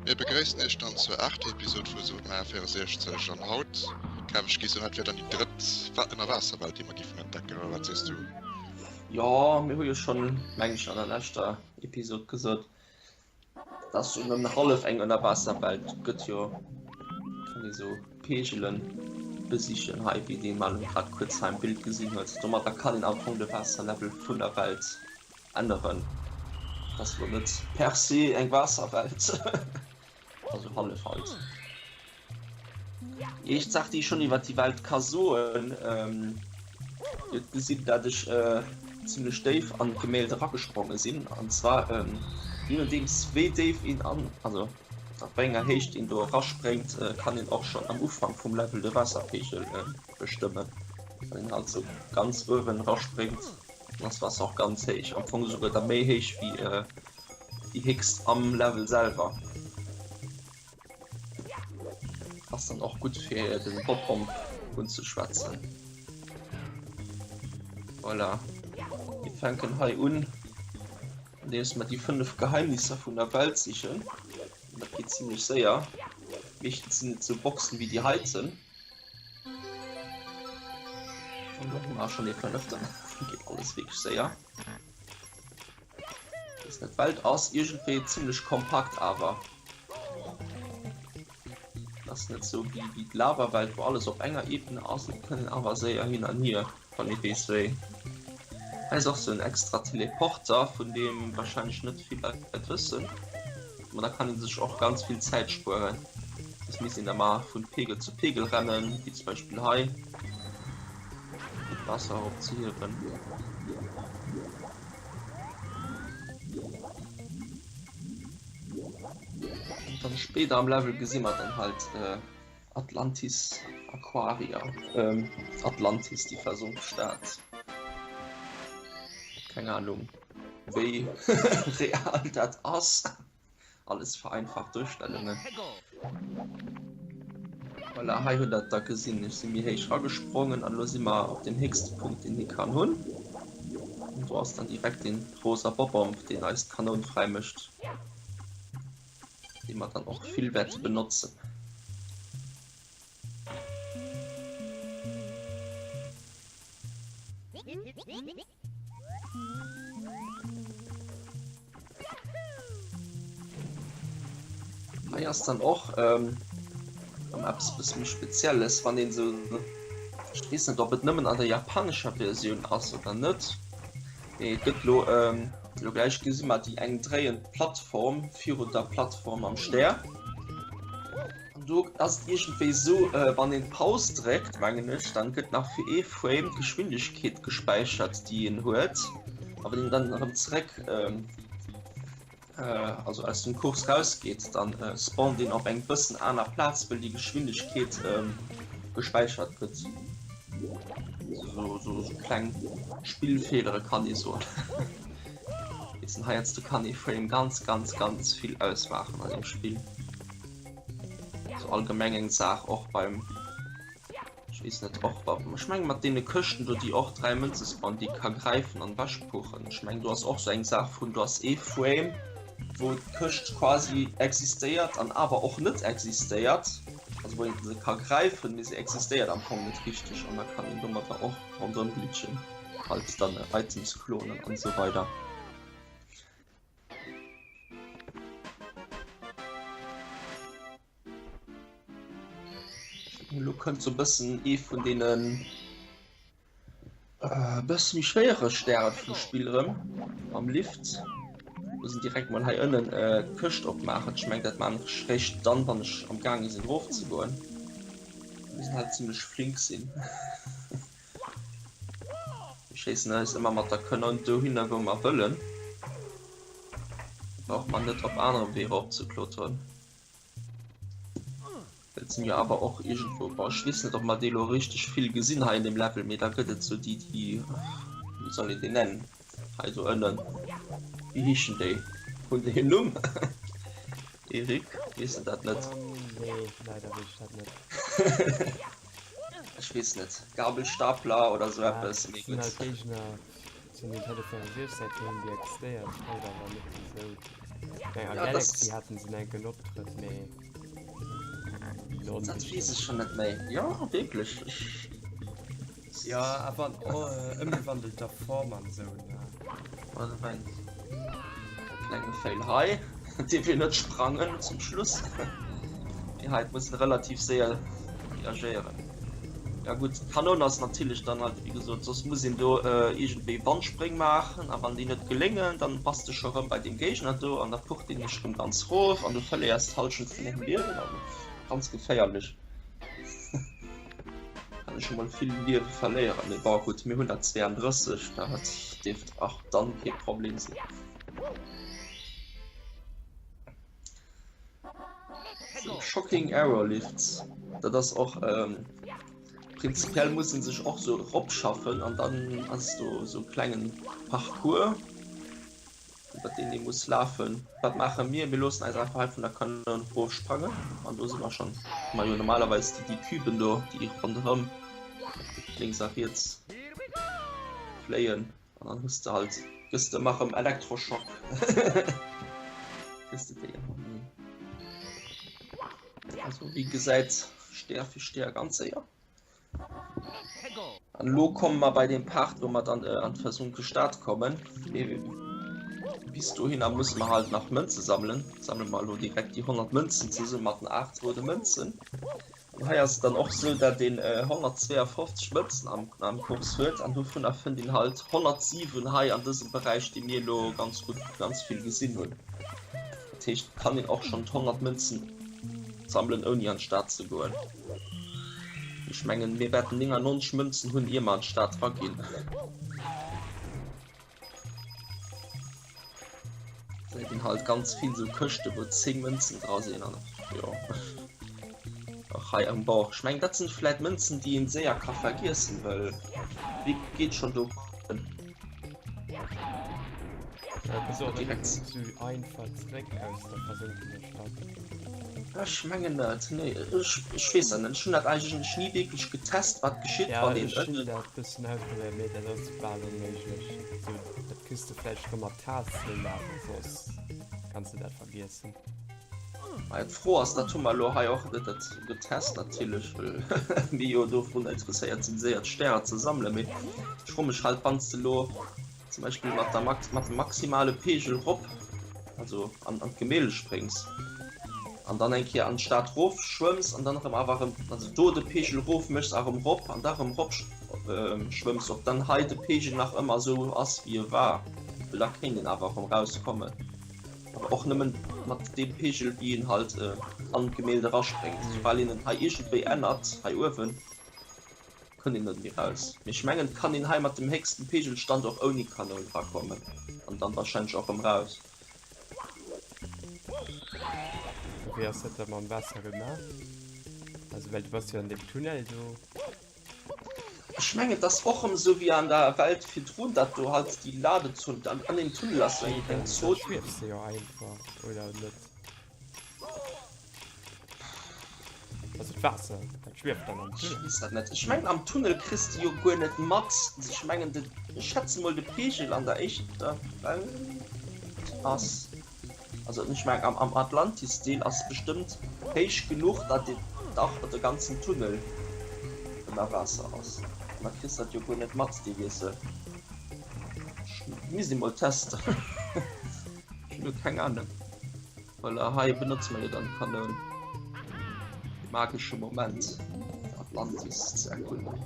Mir begréissen iech dann zur aachter Episode vu Super Mario 64 an haut, Kev, ech gi soen, dat wär dann déi drëtt Ënnerwaasserwelt, déi mer giffen entdecken, oder wat sees du? Jo, mir hu jo schonn, meng ech, an der leschter Episode gesot, dass schon en hallef eng Ënnerwaasserwelt gëtt jo, kann ee sou Peegelen besichen hei, wéi dee mal grad kuerz hei am Bild gesinn huet. Domadder kann een am Fong de Waasserlevel vun der Welt änneren. Dat ass lo net per se eng Waasserwelt, also hallef halt. Éischt Saach déi ech schonn iwwer déi Welt ka soen, Dir hutt gesinn dat ech zimlech déif an d'Gemälde eragespronge sinn, an zwar jee nodeems wéi déif een an, also op wéi enger Héicht een do eraspréngt, kann een och schonn am Ufank vum Level de Waasserpeegel bestëmmen. Wann een halt sou ganz uewen eraspréngt, dann ass d'Waasser och ganz héich, am Fong esouguer da méi héich wéi déi héchst am Level selwer. Ass dann och gutt fir den Bob-Omb unzeschwätzen. Voilà. Mir fänken hei un, andeems mer déi 5 Geheimnisser vun der Welt sichen. Dat geet zimlech séier. Meeschtens sinn et sou Boxen wéi déi heiten. An do hu mer schon dee fënneften. Geet alles wierklech séier. D'Welt ass iergendwéi zimlech kompakt awer. Ass net sou wéi wéi d'Lavawelt wou alles op enger Ebene ass, et kënn een awer séier hin an hier wann ee weess wéi. Hei ass och sou en extra Teleporter vun deem wahrscheinlech net vill Leit wëssen, ma da kann ee sech och ganz vill Zäit spueren, soss misst een ëmmer vun Pegel zu Pegel rennen, wéi zum Beispill hei fir d'Waasser erop ze hiewen. Dann spéider am Level gesi mer dann halt Atlantis Aquaria, Atlantis déi versonk Stad. Keng Ahnung wéi real dat ass. Alles vereinfacht Duerstellungen. Voilà, hei hutt der et da gesinn. Ech si méi héich ragesprongen an elo si mer op deem héchste Punkt, deen ee kann hunn. An do ass dann direkt dee rosa Bob-omb, deen eis d'Kanoun fräimécht, déi mer dann och vill wäerte benotzen. Hei ass dann och ähm, eppes bësse méi Spezielles, wann een sou, ech weess net, ob et nëmmen an der japanescher Versioun ass oder net, mee et gëtt lo, ähm, lo gläich gesi mer déi eng dréiend Plattform virun der Plattform am Stär. An do ass et iergendwéi esou, wann een Paus dréckt, mengen ech, dann gëtt nach fir ee Frame d'Geschwindegkeet gespäichert, déi een huet. A wann een dann erëm zeréck, also aus dem Kurs rausgeet, dann spawnt een op eng bëssen aner Plaz, wëll déi Geschwindegkeet gespäichert gëtt. Esou esou kleng Spillfeelere kann ee soen. Weess en heiansdo kann ee Frame ganz ganz ganz vill ausmaachen an deem Spill. So allgemeng eng Saach och beim ech weess net och bei ech meng mat deene Këschten do déi och 3 Mënze spawnen déi ka gräifen an wechpuchen. Ech meng do ass och sou eng Saach vun do ass ee Frame wou d'Këscht quasi existéiert an awer och net existéiert, also wou een se ka gräifen mee se existéiert am Fong net richteg an da kann een domatter och ronderëm glitchen halt dann Items klonen an esou weider. Elo kënnt sou bëssen ee vun deenen äh, bësse méi schwéiere Stäre vum Spill erëm am Lift. Muss een direkt mol hei ënnen äh, d'Këscht opmaachen. Ech meng dat maan ech réischt dann, wann ech am gaange sinn erof ze goen. Muss een halt zimlech flink sinn. Mir schéissen eis ëmmer mat der Kanoun dohinner wou mer wëllen. Brauche mer net op anerem Wee erop ze kloteren. Dat sinn jo awer och iergendwou, bon ech weess net ob mer déi elo richteg vill gesinn hei an deem Level, mee da gëtt et sou déi déi, wéi soll een déi nennen, hei do ënnen, wéi heeschen déi, hunn déi en Numm? Eric, weess de dat net? Nee, leider weess ech dat net. Ech weess net, Gabelstapler oder sou eppes, mee gutt. Dat sinn halt Géigner zu Nintendo 64 Zäiten, déi existéiert haut awer net méi sou. Meng a Galaxy haten se enken Optrëtt, mee Dat weess ech schon net méi. Jo, wierklech. Jo, awer an ëmgewandelter Form an esou, ne? Warte mal, klenge Fail hei. Dee will net sprangen zum Schluss. Mee hei muss en relativ séier reagéieren. Ja gutt, d'Kanoun ass natierlech dann halt, wéi gesot, soss muss een do iergendwéi Wandspréng maachen a wann déi net geléngen, dann bass de scho rëm bei deem Géigner do an da pucht deen dech rëm ganz rof an du verléiers d'Hallschent vun dengem Liewen, also ganz geféierlech. Kann ech scho mol vill Liewe verléieren, mee bon gutt, mir hunn der 32, dat dierft och dann kee Problem sinn. Shocking Error Lifts, dat ass och ähm, prinzipiell muss en sech och sou eropschaffen an dann ass do sou klengen Parcours iwwer deen ee muss lafen. Wat maache mir? Mir loossen eis einfach hei vun der Kanoun ofsprangen an do si mer schonn. Majo normalerweis déi déi Küben do déi ronderëm lénks a riets fléien. An dann hues de halt, gëss de ëmmer erëm Elektroschock. Kriss de déi ëmmer méi. Also wéi gesäit Stär fir Stär ganz séier. An elo komme mer bei den Part, wou mer dann äh, an d'versunke Stad kommen. Mee bis dohinner musse mer halt nach Mënze sammelen. Sammle mer elo direkt déi 100 Mënzen zesumme mat den 8 roude Mënzen. An hei ass et dann och sou, dat een 152 Mënzen am am Kurs huet an dovunner fënnt een halt 107 hei an dësem Beräich, dee mir elo ganz gutt, ganz vill gesinn hunn. Dat heescht, et kann een och schonn d'100 Mënzen sammelen ouni an d'Stad ze goen. Ech mengen, mir wäerten 99 Mënzen hunn, ier mer an d'Stad raginn. Gesäit een halt ganz vill sou Këschte wou 10 Mënzen dra sinn an jo och hei am Bauch. Ech meng dat sinn vläit Mënzen déi een séier ka vergiessen, well wie geet schonn do kucken. Ja, bist du direkt zu einfach zréck aus der versunkener Stadt? Ech mengen net, nee ech ech weess dat net. Ech hunn dat eigentlech ni wierklech getest wat geschitt Ja, wann een ech hunn ënnen. dat bëssen ausprobéiert, mee dat ass bal onméiglech. Sou, dat kriss de vläicht rëm mat Tasten, awer soss kanns de dat vergiessen. Maja d'Fro ass, dat hu mer elo hei och net dat getest natierlech, well mir jo dovunner interesséiert sinn séier d'Stärer ze sammelen, mee ech froe mech halt wann s de elo zum Beispill mat der Max mat dem maximale Pegel rop, also an an d'Gemälde spréngs an dann eng Kéier an d'Stad rof schwëmms an dann erëm awer erëm also do de Pegel rof méchs a erëm rop an da erëm rop schwëmms, ob dann hei de Pegel nach ëmmer esou ass wéi e war, well da kéint een awer erëm rauskommen, awer och nëmmen mat deem Pegel wéi een halt an d'Gemälde eraspréngt, soubal een en hei iergendwéi ännert hei uewen. Kënnt een net méi raus. Mee ech mengen et kann een hei mat dem héchsten Pegelstand och ouni Kanoun rakommen an dann wahrscheinlech och rem raus. Wéi ass dat da mam Waasser gemaach? Also well du bass jo an deem Tunnel do. Ech mengen et ass och rem esou wéi an der Welt virdrun, dat do halt déi Ladezon an deem Tunnel ass eng Dann Zon. schwiefs de jo einfach, oder net? Also d'Waasser, dat schwieft dann am Ech Tunnel. weess dat net. Ech mengen am Tunnel kriss de jo guer net mat. Also ech mengen de, ech schätze mol de Peegel an der éischter Welt ass, also ech mengen am am Atlantis-Deel ass bestëmmt héich genuch, datt et dach de ganzen Tunnel ënner Waasser ass. An da kriss dat jo guer net mat dee Wiessel. Ech misst ee mol testen. Ech hunn do keng Ahnung. Voilà, hei benotze mer jo dann d'Kanoun. De magesche Moment, fir Atlantis ze erkunden.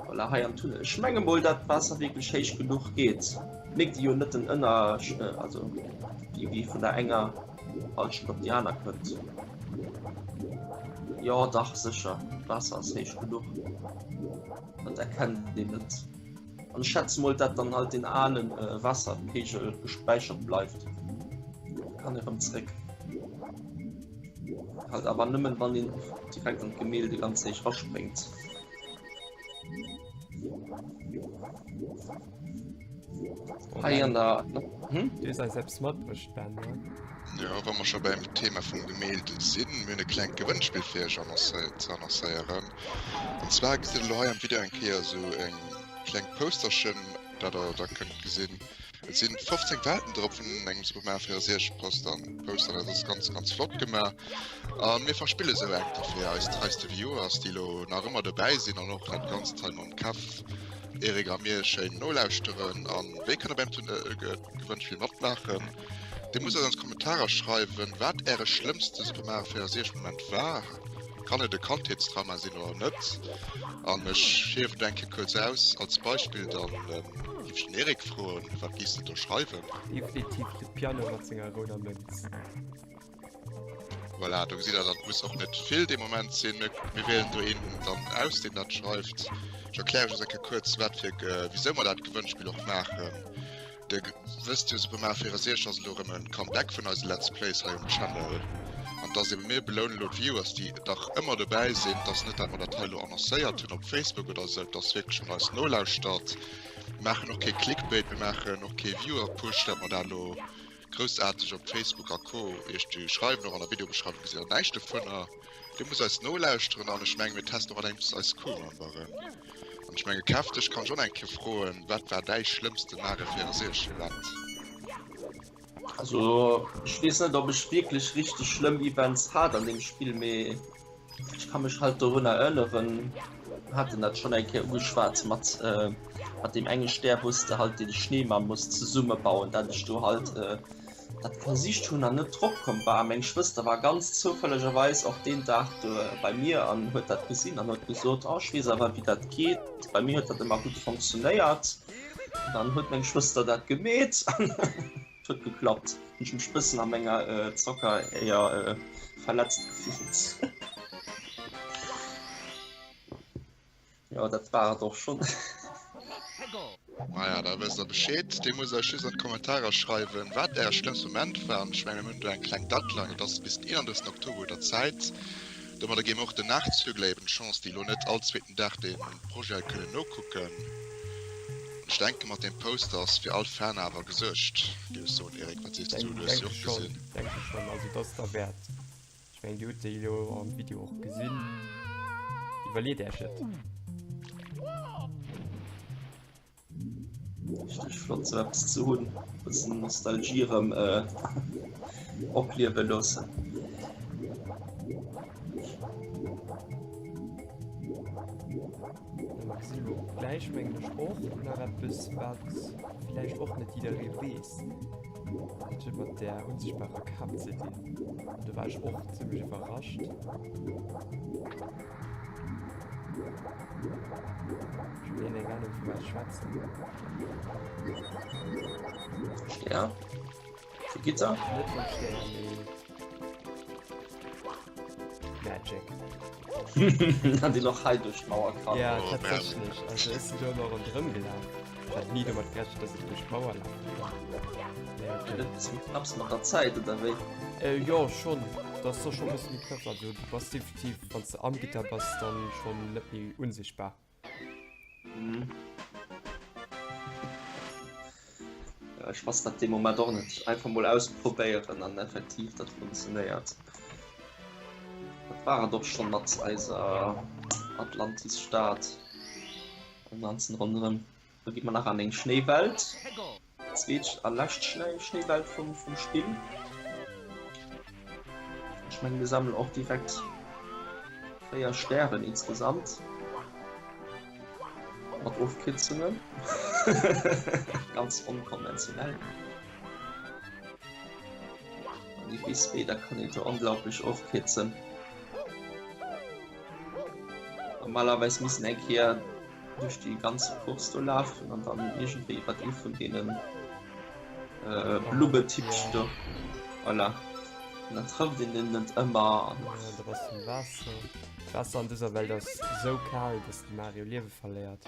Voilà, hei am Tunnel. Ech menge mol, dat d'Waasser wierklech héich genuch geet. Mierkt ee jo net den Ënner... also wéi wéi vun der enger Hallschent op déi aner kënnt. Jo, dach, sécher. D'Waasser ass héich genuch. Dat erkennt een net. An ech schätze mol dat dann halt den alen Wasserpegel gespäichert bleift. Kann erëm zréck. Halt awer nëmmen wann een direkt an d'Gemälde ganz héich raspréngt. Hei an der hm? Du hues eis eppes matbruecht, Ben, ne? Jo, wa mer scho beim Thema vum Gemälde sinn, mir hunn e klengt Gewënnspill fir iech ze annoncéieren. An zwar gesitt der elo hei am Video eng Kéier esou eng klengt Posterchen, dat der da kënnt gesinn. Et sinn 15 Welten drop vun engem Super Mario 64 Poster, Poster, dat ass ganz ganz flott gemaach. A mir verspille sou eng fir eis treiste Viewers, déi lo nach ëmmer dobäi sinn an och dat Ganzt hei mam Kev, Eric a mir schéin nolauschteren. An wéi kënnt der beim Gewënnspill matmaachen? Dir musst eis an d'Kommentarer schreiwen, wat äre schlëmmste Super Mario 64 Moment war. Kann et e Kandheetstrauma sinn oder net? An ech hiewen do eng Kéier kuerz aus als Beispill, dann giff ech den Eric froen, wat giffs de do schreiwen? Definitiv de Piano mat senger rouder Mënz. Voilà, do gesitt der, dat muss och net vill dee Moment sinn. Mir wielen do een dann aus, deen dat schreift. Ech erkläre just eng Kéier kuerz, wat fir, wisou mer dat Gewënnspill och maachen. Dir wësst jo, Super Mario 64 ass elo erëm e Comeback vun eise Let's Plays hei um Channel. An dass eben mir belounen elo d'Viewers, déi dach ëmmer dobäi sinn. Et ass net, dat mer dat hei elo annoncéiert hunn op Facebook oder esou, et ass wierklech wann der eis nolauschtert. Mir maachen och kee Clickbait, mir maachen och kee Viewer-Push, dat mer dat elo groussaarteg op Facebook a Co. Iech du schreiwen. Och an der Videobeschreiwung gesitt der näischt dovunner. Dir musst eis nolauschteren an ech menge mir testen och an engems eis Crewmemberen. An ech menge Kev, dech kann ech och nach eng Kéier froen, wat war däi schlëmmste Mario 64 Event? Also ech weess net ob ech wierklech richteg schlëmm Events hat an deem Spill, mee ech ka mech halt dorun erënneren, mir haten dat schonn eng Kéier ugeschwat mat mat deem enge Stär wou s de halt dee Schneemann muss zesummebauen, dat ech do halt dat versicht hunn an net drop komm war. Meng Schwëster war ganz zoufällegerweis och deen Dag do bei mir an huet dat gesinn an huet gesot, oh ech weess awer wéi dat geet, bei mir huet dat ëmmer gutt funktionéiert. An dann huet meng Schwëster dat gemeet an et huet geklappt. Hunn ech mech bëssen a menger Zockeréier verletzt gefillt. Jo, dat war et och schonn. Maja, da wësst der Bescheed. Dir musst eis just an d'Kommentarer schreiwen, wat äre schlëmmst Moment war. An ech mengen, mir hunn do eng kleng Deadline, et ass bis den 31. Oktober hutt der Zäit. Domadder gi mir och den Nachzügler eben d'Chance, déi elo net all zweeten Dag dee Projet hei kënnen nokucken. An ech denken, mat deem Poster ass fir all Fan awer gesuergt, géif ech soen. Eric, wat sees du? Du hues se jo och gesinn. Denke schonn, also et ass derwäert. Ech mengen dir hutt déi elo am Video och gesinn. Iwwerleet Äech et. Richteg flott sou eppes ze hunn, bëssen Nostalgie erëm opliewe loossen. Mer gesi lo gläich mengen ech och nach eppes wat villäicht och net jidderee weess. Dat huet mat där unsichtbarer Kap ze dinn. An do war ech och zimmlech iwwerrascht. Ech hunn eng Ahnung vu wat ech schwätzen. Stär. Fir Gitter? Net vum Stär, mee Magic. An déi Loch hei duerch d'Mauer kann. Ja, oh, tatsächlich. Also ech sinn do ëmmer ronderëm gelaf. Ech hat ni domat gerechent, dass ech duerch d'Mauer lafe kann. Ja, okay. Dat ass knapps mat der Zäit, oder wéi? Äh, jo, schon. Das ass schon e bësse méi knapp. Also du bass definitiv, wann s de am Gitter bass, dann schon net méi unsichtbar. Mhm. Ja, ech wosst dat dee Moment och net. Einfach mol ausprobéieren an effektiv dat funktionéiert. Dat war et och schon mat eiser Atlantis-Stad am ganzen ronderëm. Da gi mer nach an eng Schnéiwelt. Zweet a lescht Schnéiwelt vum, vum Spill. Ech mengen, mir sammelen och direkt 4 Stären insgesamt. Mat Ofkierzungen. Ganz onkonventionell. An déi Bispeeder kann een do onglaublich ofkierzen. Normalerweis misst een eng Kéier duerch déi ganz Course do lafen an dann iergendwéi iwwer ee vun deenen äh, Blubbetypchen do. Voilà. An dann trëfft een den net ëmmer. An Ja, da bass du im Waasser. D'Waasser an dëser Welt ass sou kal, dass de Mario Liewe verléiert.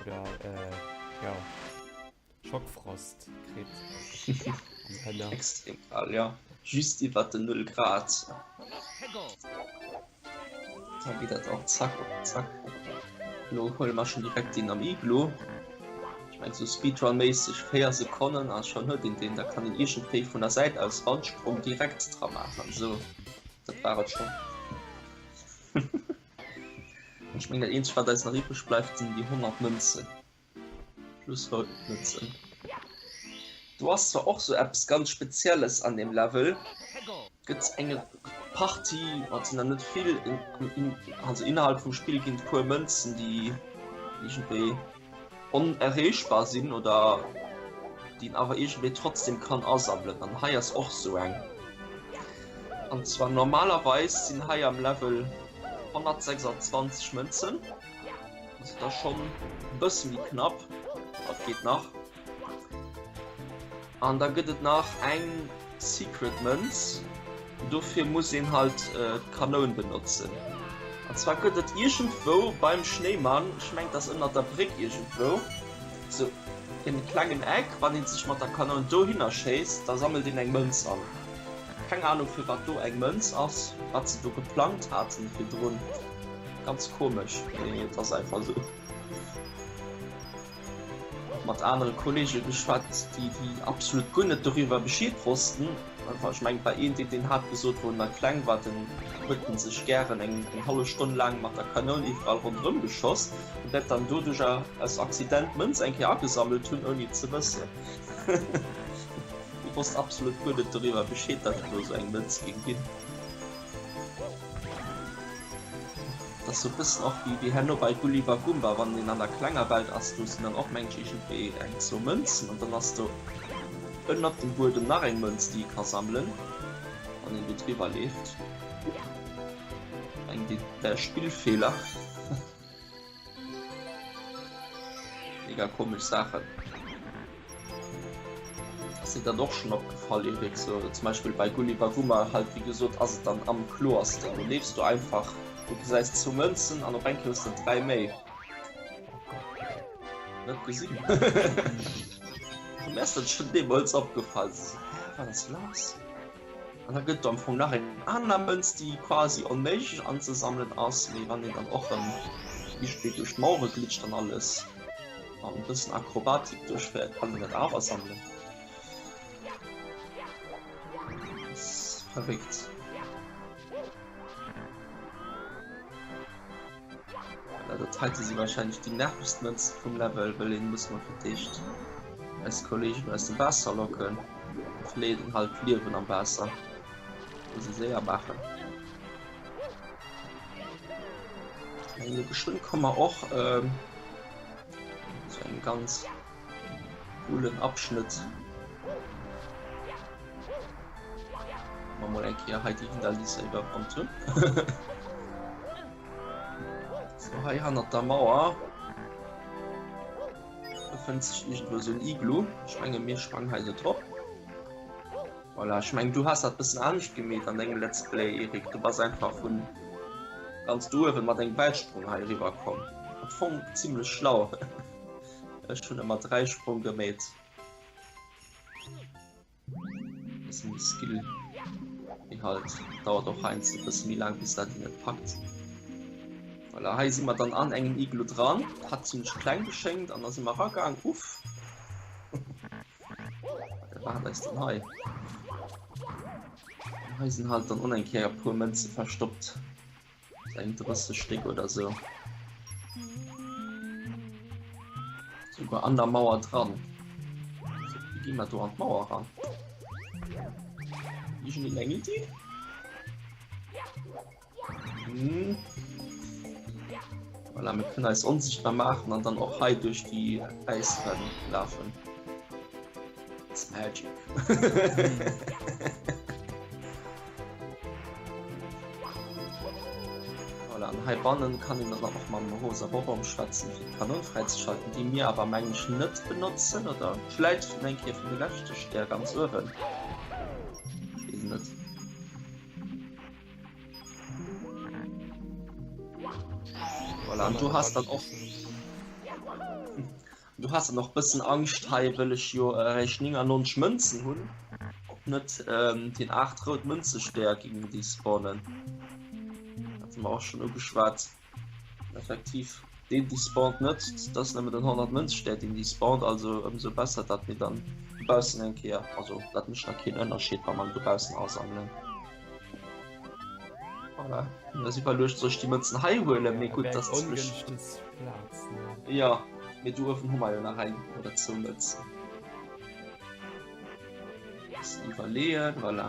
Oder, äh, ja. Schockfrost kritt am Hënner. Extrem kal, ja. Just iwwer den Null Grad. Da geet dat och zack op zack. Lo huele mer schon direkt deen am Iglo. Ech meng sou Speedrun-méisseg 4 Sekonnen a schon huet een deen. Da kann een iergendwéi vun der Säit aus Wandsprong direkt dra maachen. Sou, dat war et schon. Ech meng dat eenzegt wat eis nach iwwreg bleift sinn déi 100 Mënzen. Plus rout Mënzen. Do ass zwar och sou eppes ganz Spezielles an deem Level, gëtt eng Partie, ma et sinn der net vill, also innerhalb vum Spill ginn et puer Mënzen, déi iergendwéi onerreechbar sinn oder déi een awer iergendwéi trotzdem kann asammelen. An hei ass och sou eng. An zwar normalerweis sinn hei am Level 126 Mënzen. Also da schonn e bësse méi knapp, dat geet nach. An da gëtt et nach eng Secret Mënz. Dofir muss een halt d'Kanoun benotzen. An zwar gëtt et iergendwou beim Schnéimann, ech mengen et ass ënnert der Bréck iergendwou, sou en klengen Eck, wann een sech mat der Kanoun dohinner schéisst, da sammelt een eng Mënz an. Keng Ahnung firwat do eng Mënz ass, wat se do geplangt haten virdrun. Ganz komesch, mee et ass einfach esou. Och mat anere Kollege geschwat, déi déi absolut guer net doriwwer Bescheed wossten. Einfach, ech mengen, et war een, deen deen hat gesot, wou en nach kleng war, den huet en sech gären eng eng hallef Stonn laang mat der Kanoun iwwerall ronderëm geschoss an wäert dann doduercher aus Accident d'Mënz eng Kéier agesammelt hunn, ouni et ze wëssen. Dee wosst absolut guer net doriwwer Bescheed, datt et do esou eng Mënz géing ginn. Dat ass sou e bëssen och wéi herno bei Gulliver Gumba, wann een an der klenger Welt ass, do sinn dann och meng ech iergendwéi eng zwou Mënzen an dann ass do ënnert dem Buedem nach eng Mënz déi ee ka sammelen, wann een do driwwer leeft. Eng déi der Spillfeeler. Mega komesch Saachen. Ass dir dat och schon opgefall Eric? So zum Beispill bei Gulliver Gummer halt wéi gesot ass et dann am kloersten. Du leefs do einfach, du gesäis zwou Mënzen an op eng Kéier hues de 3 méi. Net gesinn. Mir ass dat schon deemools opgefall. So, hä, wat ass lass? An da gëtt do am Fong nach eng aner Mënz, déi quasi onméiglech anzesammelen ass, mee wann een dann och erëm iergendwéi duerch d'Mauere glitscht an alles an e bëssen Akrobatik duerchféiert, kann een dat awer sammelen. Ass verréckt. Voilà, dat heite si wahrscheinlech déi nervegst Mënzen vum Level, wëll een muss mer fir d'éischt eis Kollegen aus dem Waasser locken. Verléiert een halt Liewen am Waasser. Muss ee séier maachen. Elo geschwënn komme mer och ähm, zu engem ganz coolen Abschnitt. Mal mol eng Kéier hei déi Hindernisser iwwerwannt hunn. So, hei hannert der Mauer befënnt sech iergendwou esou en Iglu. Ech menge mir sprangen hei esou drop. Voilà, ech meng du has dat bëssen anescht gemeet an dengem Let's Play, Eric. Du bass einfach vun ganz do uewen mat engem Wäitsprong hei eriwwer komm. Am Fong zimmlech schlau. Ech hunn ëmmer Dräisprong gemeet. Bësse méi Skill. Mee halt, dauert och heiansdo e bësse méi laang bis dat een et packt. Voilà, hei si mer dann an engem Iglu dran. Hat zimmlech kleng geschéngt an da si mer eragaang. Uff. Wat erwaart eis dann hei? Hei sinn halt dann och eng Kéier e puer Mënze verstoppt. Eng 30 Stéck oder sou. Souguer an der Mauer dran. Wéi gi mer do an d'Mauer ran? Iergendeen eng Iddi? Hm. Voilà, mir kënnen eis onsichtbar maachen an dann och hei duerch déi Äiswänn lafen. It's magic. Voilà, an heibannen kann een dann och mam rosa Bonbon schwätzen, fir d'Kanoun fräizeschalten, déi mir awer mengen ech net benotzen, oder vläit vun eng Kéier vun de leschte Stär ganz uewen. Ech weess et net. Voilà, an du has dann och Du has dann och bëssen Angscht hei, wëll ech jo eréischt 99 Mënzen hunn, ob net den 8 rout Mënzestär géing despawnen. Hate mer och schonn ugeschwat. Effektiv, deen despawnt net, et ass nëmmen den 100 Mënzstär deen despawnt, also ëmsou besser, datt mir dann dobaussen eng Kéier, also dat mécht nach keen Ënnerscheed, wa mer dobaussen asammelen. Voilà. Mir ass iwwerluecht, soll ech déi Mënzen hei huelen, mee gutt, dat ass zimmlech. Ongënschteg Plaz, ne? Jo. Mee do uewen hu mer jo nach eng oder zwou Mënzen. Bëssen iwwerleeën, voilà.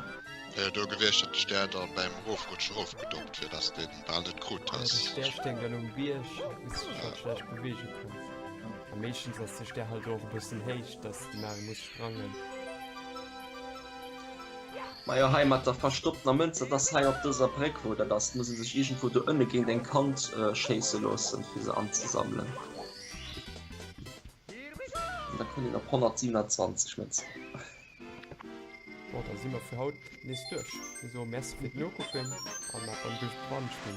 Wär jo do gewiescht, datt de Stär da beim Erofrutschen erofgedoppt wier, datt s de en bal net krut Ja, hues. de Stär stéing dann um Bierg, wou s de dech halt schlecht beweege kanns. A meeschtens ass de Stär halt och e bëssen héich, datt de Mario muss sprangen. Majo hei mat der verstopptener Mënz, dat ass hei op dëser Bréck wou dat ass, muss ee sech iergendwou do ënne géint eng Kant schéisse loossen fir se anzesammelen. An da kënnt een op 127 Mënzen. Bon, da si mer fir haut nees duerch. Mir soe Merci fir d'Nokucken an nach beim Gewannspill.